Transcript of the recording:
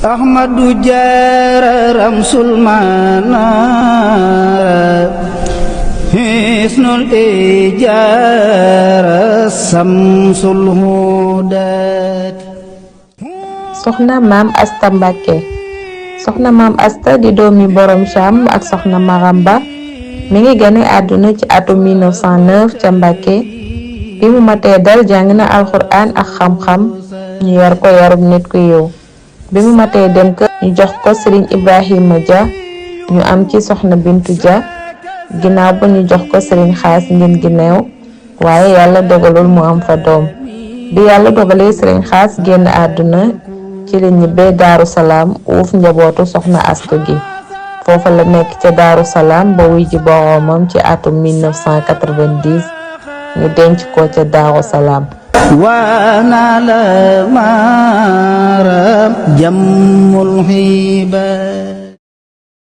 Ahmadu Jaara Ramsul Manara Hisnul Ijaara Samsul Hudat. Soxna Maam Asta Mbàkke. Soxna Maam Asta di doomi borom Cham ak soxna Maramba mi ngi gane àdduna ci atum 1909 ca Mbàkke. bi mu matee dal jàng na alxuraan ak xam-xam ñu yar ko yarub nit ku yiw. bi mu matee dem kër ñu jox ko Sëriñ Ibrahima Dia ñu am ci soxna Bintu Dia ginnaaw ba ñu jox ko Sëriñ Xaas ngin gi neew waaye yàlla dogalul mu am fa doom. bi yàlla dogalee Sëriñ Xaas génn àdduna ci la ñibbee Daaru Salaam uuf njabootu soxna Astu gi. foofa la nekk ca Daaru Salaam ba wuy ji boroomam ci atum 1990 ñu denc ko ca Daaru Salaam. Waana la maram jamul hiba